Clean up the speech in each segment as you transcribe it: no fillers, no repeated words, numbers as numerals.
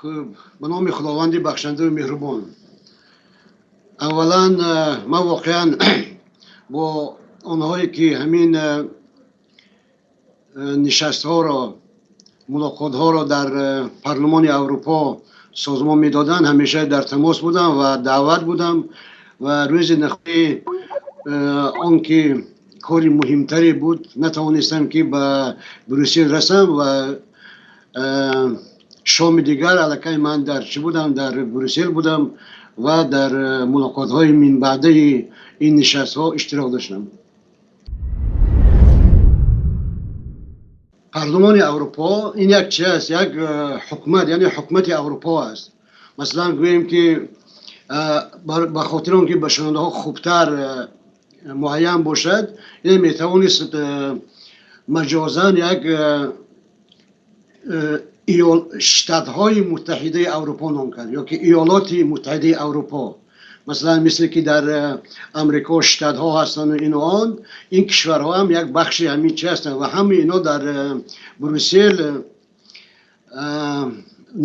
Хуб, ба номи Худованди бахшандаву меҳрубон. Аввалан, ман воқеан бо онҳое, ки ҳамин нишастҳоро, мулоқотҳоро дар Парлумони Аврупо созмон медоданд, ҳамеша дар тамос будам ва даъват будам. Ва рӯзи нахусти он ки кори муҳимтаре буд, натавонистам, ки ба Брюссел расам, ва шоми дигар аллакай ман дар чӣ будам, дар Брюссел будам ва дар мулоқотҳои минбаъдаи ин нишастҳо иштирок доштам. Парлумони Аврупо ин як чи аст? Як ҳукумат, яъне ҳукумати Аврупо аст. Масалан, гӯем, ки ба хотири он ки ба шунавандаҳо хубтар муайян бошад, ин метавонист маҷозан як Штатҳои Муттаҳидаи Аврупо ном кард ё ки Иёлоти Муттаҳидаи Аврупо. Масалан, мисле ки дар Амрико штатҳо ҳастанд, ину он, ин кишварҳо ҳам як бахши ҳамин чи ҳастанд ва ҳамаи ино дар Брюссел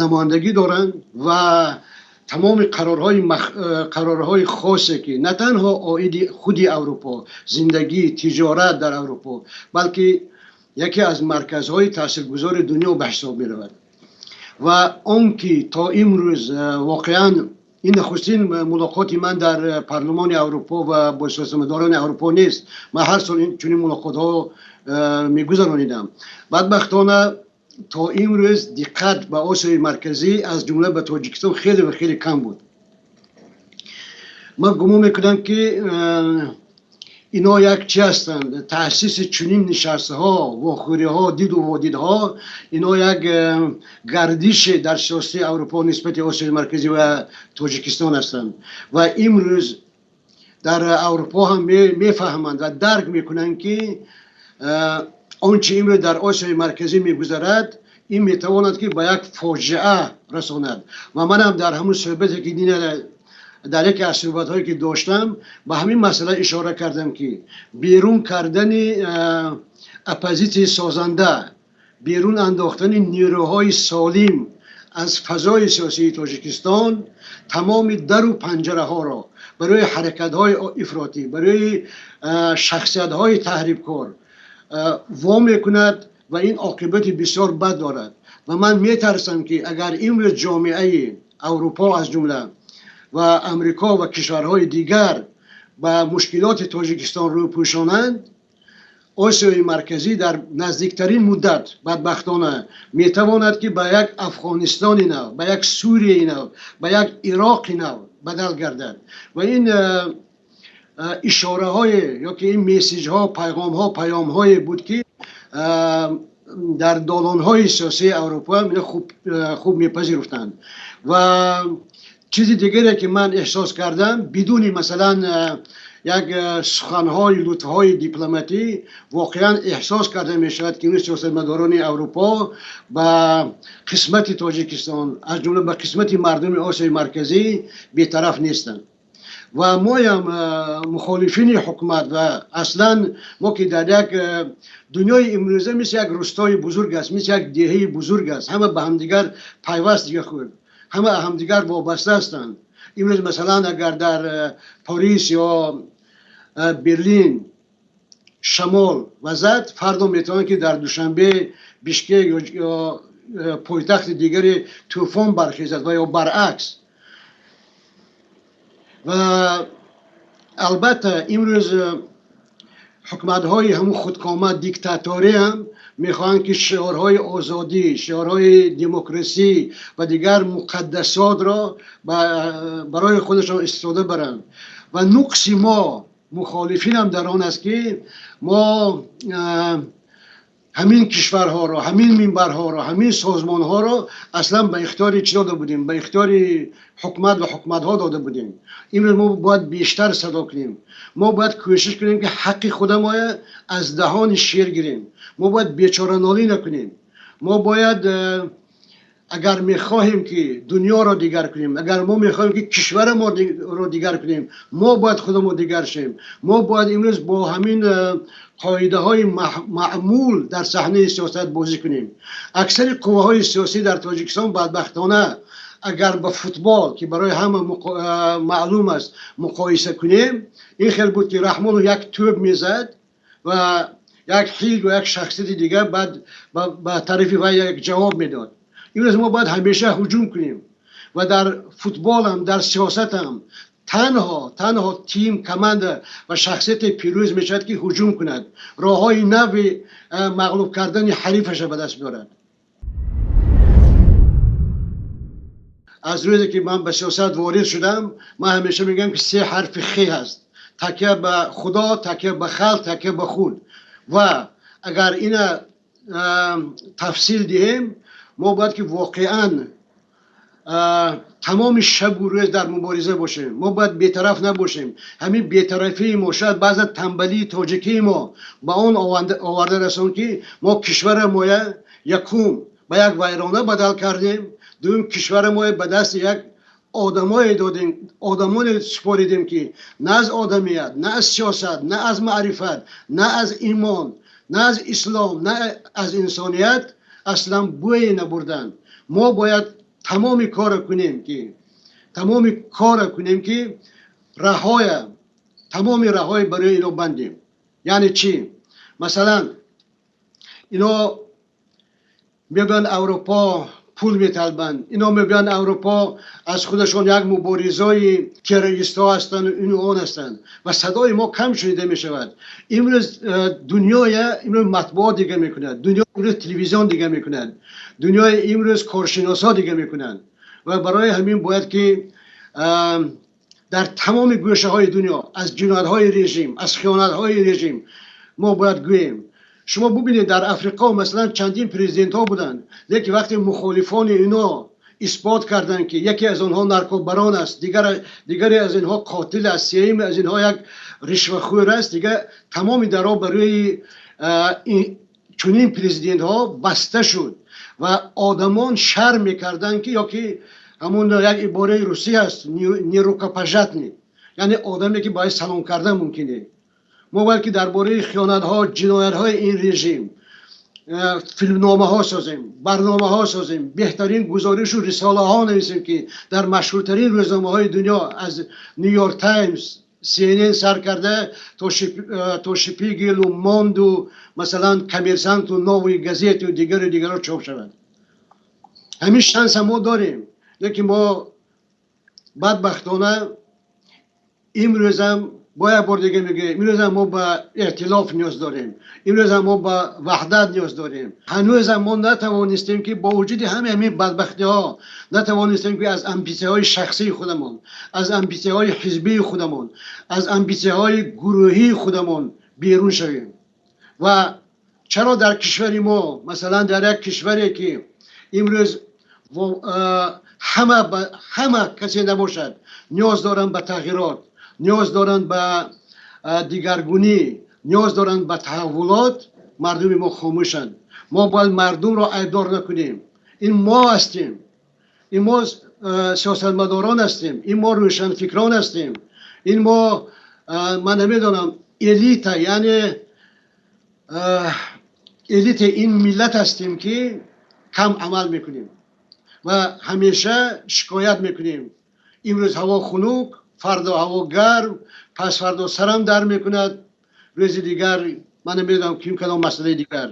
намояндагӣ доранд ва тамоми қарорҳои хосе, ки на танҳо оиди худи Аврупо, зиндагӣ, тиҷорат дар Аврупо, балки яке аз марказҳои таъсиргузори дунё ба ҳисоб меравад. Ва он ки то имрӯз воқеан ин нахустин мулоқоти ман дар Парлумони Аврупо ва бо сиёсатмадорони Аврупо нест. Ман ҳар сол чунин мулоқотҳо мегузаронидам. Бадбахтона, то имрӯз диққат ба Осиёи Марказӣ, аз ҷумла ба Тоҷикистон, хеле ва хеле кам буд. Ман гумон мекунам, ки ино як чи ҳастанд? Таъсиси чунин нишастҳо, вохӯриҳо, диду водидҳо, ино як гардише дар сиёсати Аврупо нисбати Осиёи Марказӣ ва Тоҷикистон ҳастанд. Ва имрӯз дар Аврупо ҳам мефаҳманд ва дарк мекунанд, ки он чи имрӯз дар Осиёи Марказӣ мегузарад, ин метавонад, ки ба як фоҷиа расонад. Ва манам дар ҳамун суҳбате, ки дар яке аз суҳбатҳое, ки доштам, ба ҳамин масъала ишора кардам, ки берун кардани оппозитсияи созанда, берун андохтани нерӯҳои солим аз фазои сиёсии Тоҷикистон тамоми дару панҷараҳоро барои ҳаракатҳои ифротӣ, барои шахсиятҳои таҳрибкор во мекунад ва ин оқибати бисёр бад дорад. Ва ман метарсам, ки агар имрӯз ҷомеаи Аврупо, аз ҷумла ва Амрико ва кишварҳои дигар, ба мушкилоти Тоҷикистон рӯ пӯшонанд, Осиёи Марказӣ дар наздиктарин муддат, бадбахтона, метавонад, ки ба як Афғонистони нав, ба як Сурияи нав, ба як Ироқи нав бадал гардад. Ва ин ишораҳое ё ки ин мессиҷҳо, пайғомҳо, паёмҳое буд, ки дар долонҳои сиёсии Аврупо хуб мепазируфтанд. Ва чизи дигаре, ки ман эҳсос кардам, бидуни, масалан, як суханҳои лутфҳои дипломатӣ, воқеан эҳсос карда мешавад, ки имрӯз сиёсатмадорони Аврупо ба қисмати Тоҷикистон, аз ҷумла ба қисмати мардуми Осиёи Марказӣ, бетараф нестанд. Ва моям, мухолифини ҳукумат, ва аслан мо, ки дар як дунёи имрӯза мисли як рустои бузург аст, мисли як деҳаи бузург аст, ҳама ба ҳамдигар пайваст, дига худ ҳама ҳамдигар вобаста ҳастанд. Имрӯз, масалан, агар дар Парис ё Берлин шамол вазад, фардо метавонад, ки дар Душанбе, Бишкек ё пойтахти дигаре тӯфон бархезад ва ё баръакс. Ва албатта, имрӯз ҳукуматҳои ҳамун худкома, диктаторӣ ҳам мехоҳанд, ки шиорҳои озодӣ, шиорҳои демократсӣ ва дигар муқаддасотро барои худашон истифода баранд. Ва нуқси мо, мухолифинам, дар он аст, ки мо ҳамин кишварҳоро, ҳамин минбарҳоро, ҳамин созмонҳоро аслан ба ихтиёри чӣ дода будем? Ба ихтиёри ҳукумат ва ҳукуматҳо дода будем. Имрӯз мо бояд бештар садо кунем. Мо бояд кӯшиш кунем, ки ҳаққи худамоя аз даҳони шер гирем. Мо бояд бечоранолӣ накунем. Мо бояд, агар мехоҳем, ки дунёро дигар кунем, агар мо мехоҳем, ки кишвараморо дигар кунем, мо бояд худамо дигар шавем. Мо бояд имрӯз бо ҳамин қоидаҳои маъмул дар саҳнаи сиёсат бозӣ кунем. Аксари қувваҳои сиёсӣ дар Тоҷикистон, бадбахтона, Агар ба футбол, ки барои ҳама маълум аст, муқоиса кунем, ин хел буд, ки Раҳмонов як тӯб мезад ва як ҳизб ва як шахсияти дигар баъд ба тарафи вай як ҷавоб медод. Имрӯз мо бояд ҳамеша ҳуҷум кунем ва дар футболам, дар сиёсатам танҳо тим, команда ва шахсияте пирӯз мешавад, ки ҳуҷум кунад, роҳҳои нави мағлуб кардани ҳарифаша ба даст биёрад. Аз рӯзе ки ман ба сиёсат ворид шудам, ман ҳамеша мегӯям, ки се ҳарфи хе ҳаст: такя ба Худо, такя ба халқ, такя ба худ. Ва агар ина тафсил диҳем, мо бояд ки воқеан тамоми шабу рӯз дар мубориза бошем. Мо бояд бетараф набошем. Ҳамин бетарафии мо, шояд баъзан тамбалии тоҷикии мо ба он оварда расон, ки мо кишвара моя якум ба як вайрона бадал кардем, дуюм кишвара моя ба дасти як одамое додем, одамоне супоридем, ки на аз одамият, на аз сиёсат, на аз маърифат, на аз имон, на аз ислом, на аз инсоният аслан бӯе набурданд. Мо бояд тамоми корро кунем, ки тамоми корро кунем, ки раҳоя, тамоми раҳои барои ино бандем. Яъне чӣ? Масалан, ино мегӯянд, Аврупо пул металбанд, ино мегӯянд, Аврупо аз худашон як муборизои террористҳо ҳастанд, ину он ҳастанд ва садои мо кам шунида мешавад. Имрӯз дунёя имрӯз матбуот дига мекунад, дунё имрӯз телевизион дига мекунад, дунёи имрӯз коршиносҳо дига мекунанд. Ва барои ҳамин бояд ки дар тамоми гӯшаҳои дунё аз ҷиноятҳои режим, аз хиёнатҳои режим мо бояд гӯем. Шумо бубинед, дар Африқо масалан чандин президентҳо буданд, лекин вақте мухолифони ино исбот карданд, ки яке аз онҳо наркобарон аст, дигаре аз инҳо қотил аст, сеюме аз инҳо як ришвахӯр аст, дигар тамоми дарҳо барои чунин президентҳо баста шуд ва одамон шарм мекарданд, ки ёки ҳамун як ибораи русӣ аст, нерукопожатный, яъне одаме ки бояд салом кардан мумкин. Мо бояд ки дар бораи хиёнатҳо, ҷиноятҳои ин режим филмномаҳо созем, барномаҳо созем, беҳтарин гузоришу рисолаҳо нависем, ки дар машҳуртарин рӯзномаҳои дунё аз Нью-Йорк Таймс, CNN сар карда то Шпигелу Монду, масалан, Коммерсанту, Новую газету, дигару дигарро чоп шавад. Ҳамин шанса мо дорем, лекин мо бадбахтона имрӯзам бо як бор дига мегӯем, имрӯзам мо ба эътилоф ниёз дорем, имрӯзам мо ба ваҳдат ниёз дорем. Ҳанӯзам мо натавонистем, ки бо вуҷуди ҳамаи ҳамин бадбахтиҳо натавонистем, ки аз амбитсияҳои шахсии худамон, аз амбитсияҳои ҳизбии худамон, аз амбитсияҳои гурӯҳии худамон берун шавем. Ва чаро дар кишвари мо, масалан, дар як кишваре ки имрӯз ҳама касе набошад ниёз доранд ба тағйирот, ниёз доранд ба дигаргунӣ, ниёз доранд ба таҳаввулот, мардуми мо хомӯшанд? Мо бояд мардумро айбдор накунем. Ин мо ҳастем, ин мо сиёсатмадорон ҳастем, ин мо рӯшанфикрон ҳастем, ин мо, ман намедонам, элита, яъне элитаи ин миллат ҳастем, ки кам амал мекунем ва ҳамеша шикоят мекунем: имрӯз ҳаво хунук, фардо ҳаво гарм, пасфардо сарам дар мекунад, рӯзи дигар ман намедонам ким, кадом масъалаи дигар.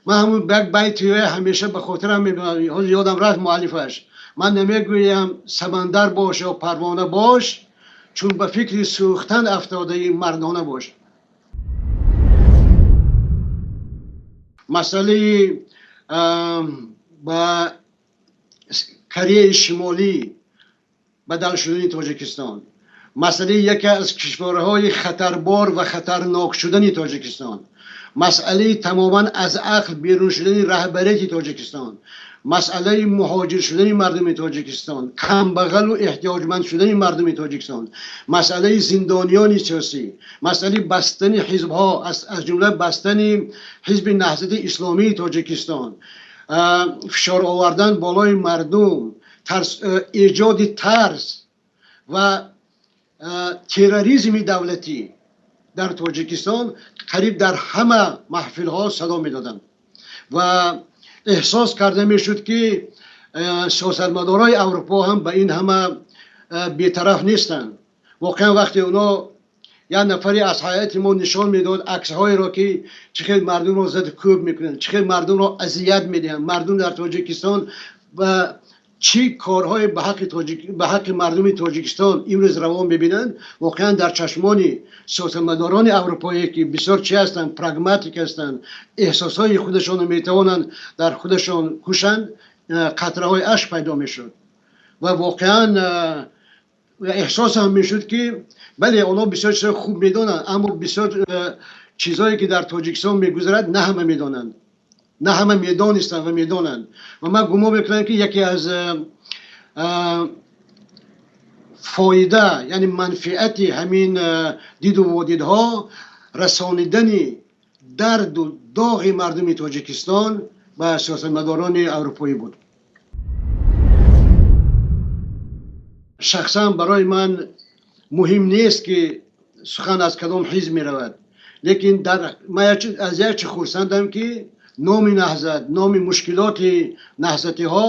Ман ҳамун як байти ҳамеша ба хотирам мебинам, ҳозир ёдам рафт муаллифаш: ман намегӯям самандар бош ё парвона бош, чун ба фикри сӯхтан афтодаи мардона бош. Масъалаи ба Кореяи Шимолӣ бадал шудани Тоҷикистон, масъалаи яке аз кишварҳои хатарбор ва хатарнок шудани Тоҷикистон, масъалаи тамоман аз ақл берун шудани раҳбарияти Тоҷикистон, масъалаи муҳоҷир шудани мардуми Тоҷикистон, камбағалу эҳтиёҷманд шудани мардуми Тоҷикистон, масъалаи зиндониёни сиёсӣ, масъалаи бастани ҳизбҳо, аз ҷумла бастани ҳизби Наҳзати Исломии Тоҷикистон, фишор овардан болои мардум, эҷоди тарс ва терроризми давлатӣ дар Тоҷикистон қариб дар ҳама маҳфилҳо садо медоданд ва эҳсос карда мешуд, ки Сиёсатмадорои Аврупо ҳам ба ин ҳама бетараф нестанд. Воқеан вақте онҳо як нафаре аз ҳайати мо нишон медод аксҳоеро, ки чӣ хел мардумро заду кӯб мекунанд, чӣ хел мардумро азият медиҳанд, мардум дар Тоҷикистон ва чӣ корҳое ба ҳаққи мардуми Тоҷикистон имрӯз равон мебинанд, воқеан дар чашмони сиёсатмадорони аврупоие, ки бисёр чӣ ҳастанд, прагматик ҳастанд, эҳсосҳои худашонро метавонанд дар худашон кушанд, қатраҳои ашк пайдо мешуд ва воқеан эҳсос ҳам мешуд, ки бале, онҳо бисёр чизҳои хуб медонанд, аммо бисёр чизҳое, ки дар Тоҷикистон мегузарад, на ҳама медонанд, на ҳама медонистанд ва медонанд. Ва ман гумон мекунам, ки яке аз фоида, яъне манфиати ҳамин диду водидҳо расонидани дарду доғи мардуми Тоҷикистон ба сиёсатмадорони аврупоӣ буд. Шахсан барои ман муҳим нест, ки сухан аз кадом ҳизб меравад, лекин ман аз як чи хурсандам, ки номи Наҳзат, номи мушкилоти наҳзатиҳо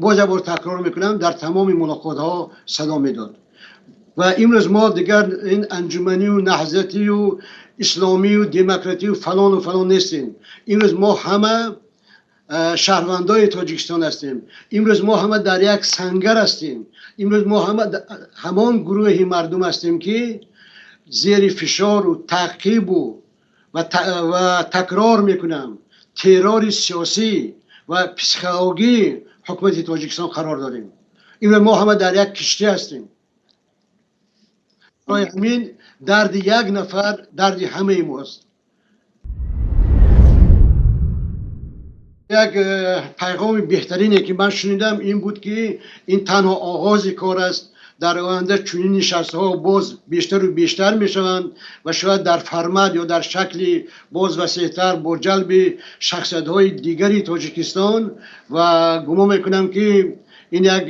боз як бор такрор мекунам, дар тамоми мулоқотҳо садо медод. Ва имрӯз мо дигар ин анҷуманию наҳзатию исломию демократию фалону фалон нестем. Имрӯз мо ҳама шаҳрвандои Тоҷикистон ҳастем. Имрӯз мо ҳама дар як сангар ҳастем. Имрӯз мо ҳама ҳамон гурӯҳи мардум ҳастем, ки зери фишору таъқибу ва такрор мекунам, террори сиёсӣ ва психологии ҳукумати Тоҷикистон қарор дорем. Имрӯз мо ҳама дар як киштӣ ҳастем. Барои ҳамин дарди як нафар дарди ҳамаи мост. Як пайғоми беҳтарине, ки ман шунидам, ин буд, ки ин танҳо оғози кор аст. Дар оянда чунин нишастҳо боз бештару бештар мешаванд ва шояд дар формат ё дар шакли боз васеътар бо ҷалби шахсиятҳои дигари Тоҷикистон. Ва гумон мекунам, ки ин як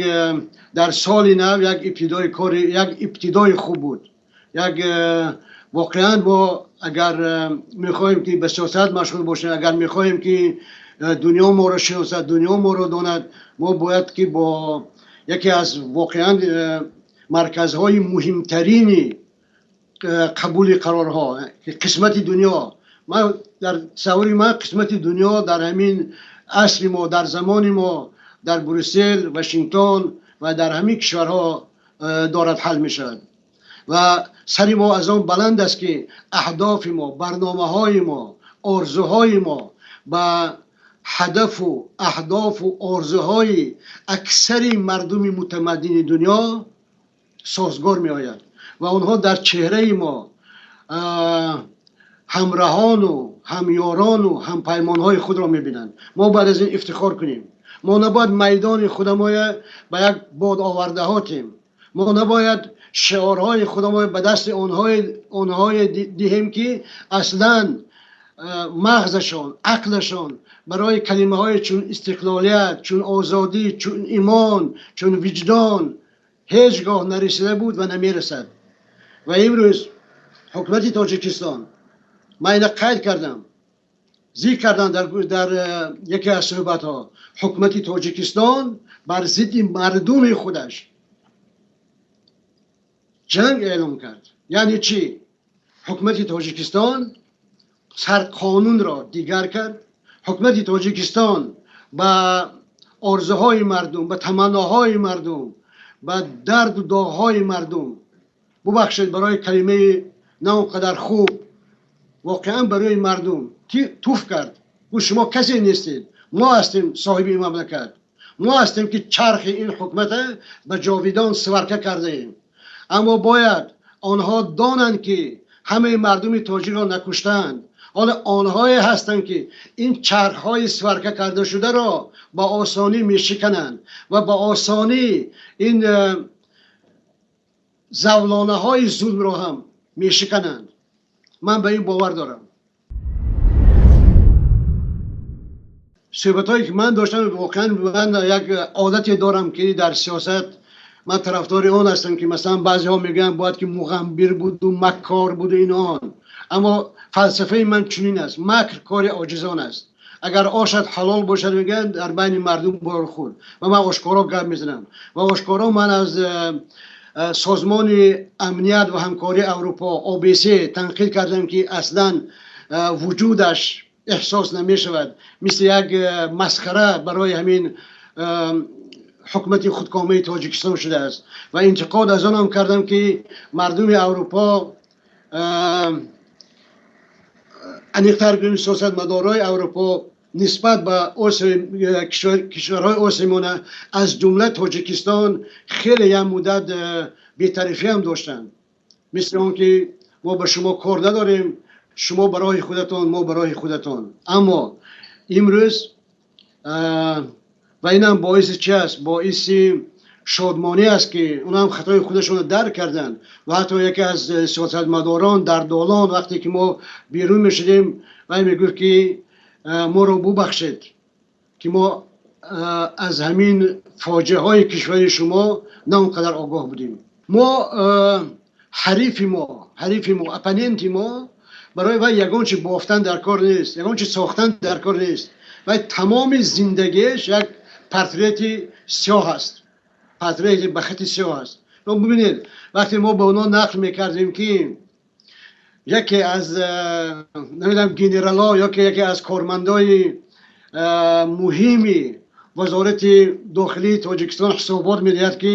дар соли нав як ибтидои кори, як ибтидои хуб буд. Як воқеан мо агар мехоҳем, ки ба сиёсат машғул бошем, агар мехоҳем, ки дунё моро шиносад, дунё моро донад, мо бояд ки бо яке аз воқеан марказҳои муҳимтарини қабули қарорҳо, қисмати дунё, ман дар тасаввури ман қисмати дунё дар ҳамин асри мо, дар замони мо, дар Брюссел, Вашингтон ва дар ҳамин кишварҳо дорад ҳал мешавад. Ва сари мо аз он баланд аст, ки аҳдофи мо, барномаҳои мо, орзуҳои мо ба ҳадафу аҳдофу орзуҳои аксари мардуми мутамаддини дунё созгор меояд ва онҳо дар чеҳраи мо ҳамраҳону ҳамёрону ҳампаймонҳои худро мебинанд. Мо бояд аз ин ифтихор кунем. Мо набояд майдони худамоя ба як бод овардаҳо тем. Мо набояд шиорҳои худамоя ба дасти онҳое диҳем, ки аслан мағзашон, ақлашон барои калимаҳои чун истиқлолият, чун озодӣ, чун имон, чун виҷдон ҳеҷ гоҳ нарасида буд ва намерасад. Ва имрӯз ҳукумати Тоҷикистон, ман ина қайд кардам, зикр кардам дар яке аз суҳбатҳо, ҳукумати Тоҷикистон бар зидди мардуми худаш ҷанг эълон кард. Яъне чӣ? Ҳукумати Тоҷикистон сарқонунро дигар кард. Ҳукумати Тоҷикистон ба орзуҳои мардум, ба таманноҳои мардум, ба дарду доғҳои мардум, бубахшед барои калимаи на он қадар хуб, воқеан барои мардум туф кард. Гуфт шумо касе нестед, мо ҳастем соҳиби ин мамлакат, мо ҳастем, ки чархи ин ҳукумата ба ҷовидон сварка кардаем. Аммо бояд онҳо донанд, ки ҳамаи мардуми тоҷикро накуштанд. Ҳоло онҳое ҳастанд, ки ин чархҳои сварка карда шударо ба осонӣ мешикананд ва ба осонӣ ин завлонаҳои зулмро ҳам мешикананд. Ман ба ин бовар дорам. Суҳбатҳое, ки ман доштам, воқеан ман як одате дорам, ки дар сиёсат ман тарафдори он ҳастам, ки масалан баъзеҳо мегӯянд бояд ки муғамбир буду маккор буду ин он, аммо фалсафаи ман чунин аст: макр кори оҷизон аст. Агар ошат ҳалол бошад, мегӯянд, дар байни мардум бор хӯр. Ва ман ошкоро гап мезанам ва ошкоро ман аз Созмони амният ва ҳамкории Аврупо, ОБСЕ, танқид кардам, ки аслан вуҷудаш эҳсос намешавад, мисли як масхара барои ҳамин ҳукумати худкомаи Тоҷикистон шудааст. Ва интиқод аз онам кардам, ки мардуми Аврупо, аниқтар гӯем, сиёсатмадорои Аврупо нисбат ба кишварҳои Осиёи Миёна, аз ҷумла Тоҷикистон, хеле як муддат бетарифӣ ҳам доштанд, мисли он ки мо ба шумо кор надорем, шумо ба роҳи худатон, мо ба роҳи худатон. Аммо имрӯз, ва инам боиси чи аст, боиси шодмонӣ аст, ки онам хатои худашонро дарк карданд. Ва ҳатто яке аз сиёсатмадорон дар долон, вақте ки мо берун мешудем, вай мегуфт, ки моро бубахшед, ки мо аз ҳамин фоҷиаҳои кишвари шумо на он қадар огоҳ будем. Мо ҳарифи мо, оппоненти мо, барои вай ягон чи бофтан дар кор нест, ягон чи сохтан дар кор нест. Вай тамоми зиндагиаш як портрети сиёҳ аст, портрети ба хати сиёҳ аст. Бибинед, вақте мо ба онҳо нақл мекардем, ки яке аз, намедонам, генерало ё ки яке аз кормандои муҳими Вазорати дохилии Тоҷикистон ҳисобот медиҳад, ки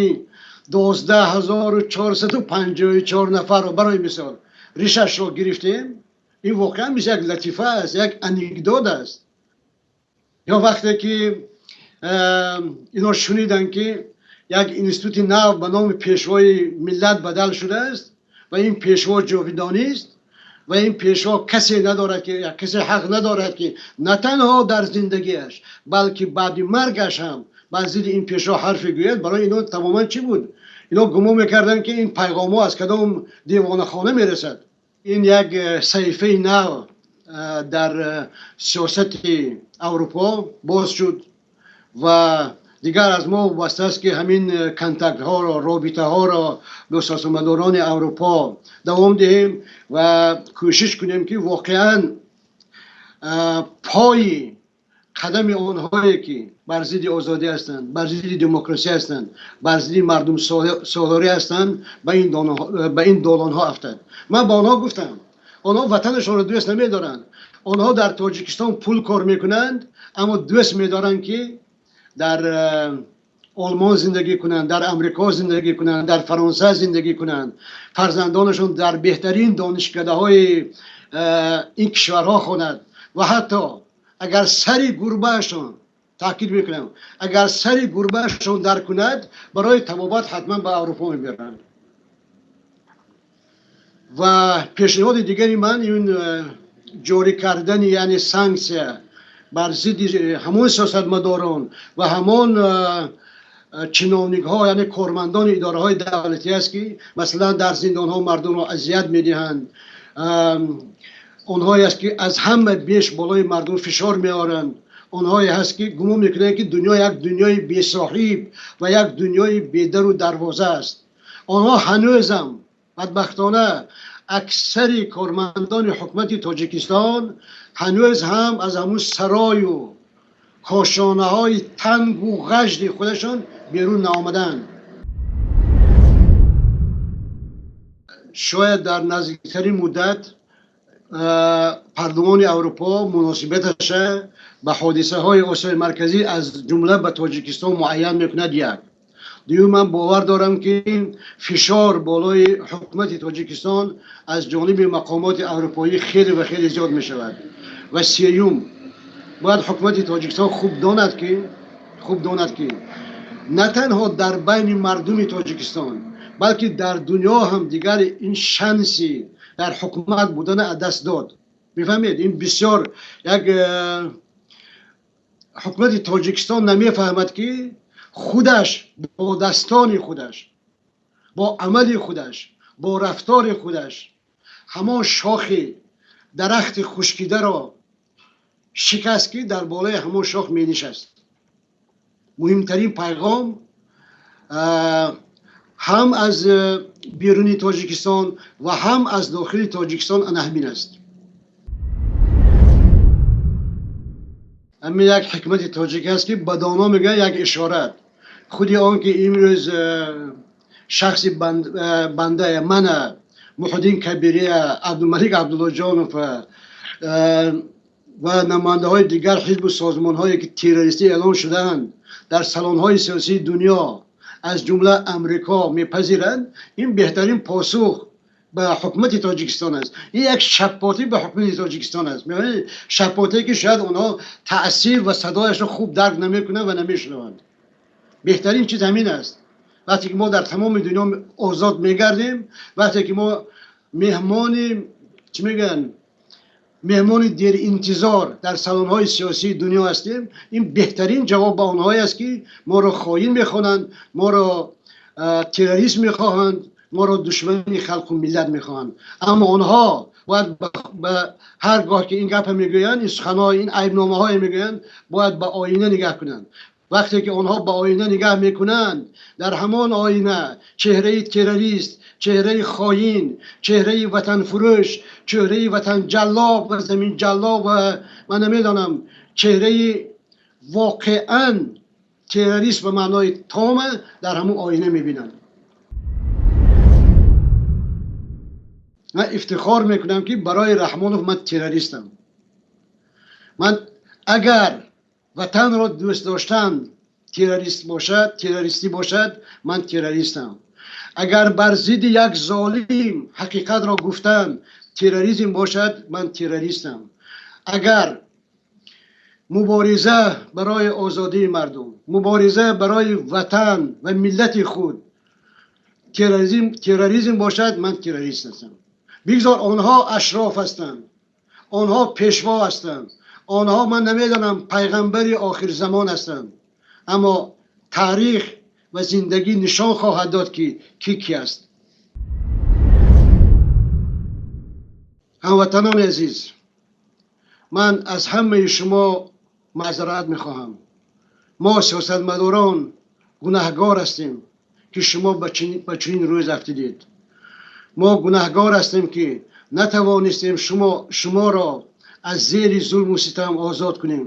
12 454 нафарро, барои мисол, ришашро гирифтем, ин воқеан мисли як латифа аст, як анекдот аст. Ё вақте ки ино шуниданд, ки як институти нав ба номи Пешвои миллат бадал шудааст ва ин пешво ҷовидонист ва ин пешво касе надорад, ки касе ҳақ надорад, ки на танҳо дар зиндагиаш, балки баъди маргаш ҳам бар зидди ин пешво ҳарфе гӯяд, барои ино тамоман чӣ буд? Ино гумон мекарданд, ки ин пайғомҳо аз кадом девонахона мерасад. Ин як саҳифаи нав дар сиёсати Аврупо боз шуд ва дигар аз мо вобаста аст, ки ҳамин контактҳоро, робитаҳоро бо сиёсатмадорони Аврупо давом диҳем ва кӯшиш кунем, ки воқеан пои қадами онҳое, ки бар зидди озодӣ ҳастанд, бар зидди демократсия ҳастанд, бар зидди мардумсолорӣ ҳастанд, ба ин долонҳо афтад. Ман ба онҳо гуфтам: онҳо ватанашонро дӯст намедоранд, онҳо дар Тоҷикистон пул кор мекунанд, аммо дӯст медоранд, ки дар Олмон зиндагӣ кунанд, дар Амрико зиндагӣ кунанд, дар Фаронса зиндагӣ кунанд, фарзандонашон дар беҳтарин донишкадаҳои ин кишварҳо хонад ва ҳатто агар сари гурбаашон, таъкид мекунам, агар сари гурбаашон дард кунад, барои табобат ҳатман ба Аврупо мебаранд. Ва пешниҳоди дигари ман ин ҷорӣ кардани, яъне санксия бар зидди ҳамон сиёсатмадорон ва ҳамон чиновникҳо, яъне кормандони идораҳои давлатӣ аст, ки масалан дар зиндонҳо мардумро азият медиҳанд, онҳое аст, ки аз ҳама беш болои мардум фишор меоранд, онҳое ҳаст, ки гумон мекунанд, ки дунё як дунёи бесоҳиб ва як дунёи бедару дарвоза аст. Онҳо ҳанӯзам, бадбахтона, аксари кормандони ҳукумати Тоҷикистон ҳанӯз ҳам аз ҳамун сарою кошонаҳои тангу ғажди худашон берун наомаданд. Шояд дар наздиктарин муддат Парлумони Аврупо муносибаташа ба ҳодисаҳои Осиёи Марказӣ, аз ҷумла ба Тоҷикистон, муайян мекунад. Як дуюм, ман бовар дорам, ки фишор болои ҳукумати Тоҷикистон аз ҷониби мақомоти аврупоӣ хеле ва хеле зиёд мешавад. Ва сеюм, бояд ҳукумати Тоҷикистон хуб донад, ки на танҳо дар байни мардуми Тоҷикистон, балки дар дунё ҳам дигар ин шанси дар ҳукумат будана аз даст дод. Мефаҳмед, ин бисёр як ҳукумати Тоҷикистон намефаҳмад, ки худаш бо дастони худаш, бо амали худаш, бо рафтори худаш ҳамон шохи дарахти хушкидаро шикаст, ки дар болои ҳамон шох менишаст. Муҳимтарин пайғом ҳам аз беруни Тоҷикистон ва ҳам аз дохили Тоҷикистон ана ҳамин аст. Ҳамин як ҳикмати тоҷик аст, ки ба доно мегӯянд як ишорат. Худи он ки имрӯз шахси банда мана Муҳиддин Кабирия, Абдумалик Абдуллоҷонов ва намояндаҳои дигар ҳизбу созмонҳое, ки террористӣ эълон шудаанд, дар салонҳои сиёсии дунё, аз ҷумла Амрико, мепазиранд, ин беҳтарин посух ба ҳукумати Тоҷикистон аст. Ин як шаппотӣ ба ҳукумати Тоҷикистон аст. Мебинед, шаппоте, ки шояд онҳо таъсир ва садояшро хуб дарк намекунанд ва намешунаванд. Беҳтарин чиз ҳамин аст. Вақте ки мо дар тамоми дунё озод мегардем, вақте ки мо меҳмони, чӣ мегӯянд, меҳмони деринтизор дар салонҳои сиёсии дунё ҳастем, ин беҳтарин ҷавоб ба онҳое аст, ки моро хоин мехонанд, моро террорист мехоҳанд, моро душмани халқу миллат мехоҳанд. Аммо онҳо бояд ба ҳар гоҳ ки ин гапа мегӯянд, ин суханҳо, ин айбномаҳое мегӯянд, бояд ба оина нигаҳ кунанд. Вақте ки онҳо ба оина нигаҳ мекунанд, дар ҳамон оина чеҳраи террорист, чеҳраи хоин, чеҳраи ватанфурӯш, чеҳраи ватанҷаллоб ва заминҷаллоб ва ман намедонам, чеҳраи воқеан террорист ба маънои тома дар ҳамон оина мебинанд. Ман ифтихор мекунам, ки барои Раҳмонов ман террористам. Ман агар ватанро дӯст доштан террорист бошад, террористӣ бошад, ман террористам. Агар бар зидди як золим ҳақиқатро гуфтан терроризм бошад, ман террористам. Агар мубориза барои озодии мардум, мубориза барои ватан ва миллати худ терроризм бошад, ман террорист ҳастам. Бигзор онҳо ашроф ҳастанд, онҳо пешво ҳастанд, онҳо ман намедонам пайғамбари охирзамон ҳастанд, аммо таърих ва зиндагӣ нишон хоҳад дод, ки кӣ ки аст. Ҳамватанони азиз, ман аз ҳамаи шумо маъзарат мехоҳам. Мо сиёсатмадорон гунаҳгор ҳастем, ки шумо ба чунин рӯз афтидед. Мо гунаҳгор ҳастем, ки натавонистем шуморо аз зери зулму ситам озод кунем.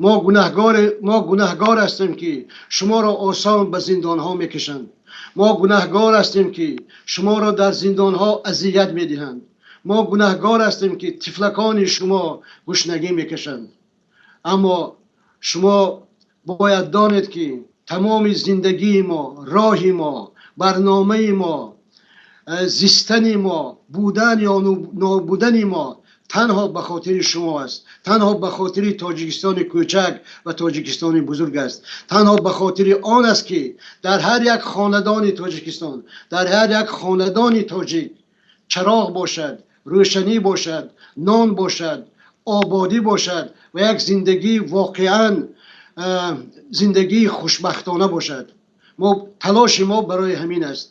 Мо гунаҳгор ҳастем, ки шуморо осон ба зиндонҳо мекашанд. Мо гунаҳгор ҳастем, ки шуморо дар зиндонҳо азият медиҳанд. Мо гунаҳгор ҳастем, ки тифлакони шумо гушнагӣ мекашанд. Аммо шумо бояд донед, ки тамоми зиндагии мо, роҳи мо, барномаи мо, зистани мо, будан ё нобудани мо танҳо ба хотири шумо аст, танҳо ба хотири Тоҷикистони кӯчак ва Тоҷикистони бузург аст, танҳо ба хотири он аст, ки дар ҳар як хонадони Тоҷикистон, дар ҳар як хонадони тоҷик чароғ бошад, рӯшанӣ бошад, нон бошад, ободӣ бошад ва як зиндагии воқеан зиндагии хушбахтона бошад. Талоши мо барои ҳамин аст.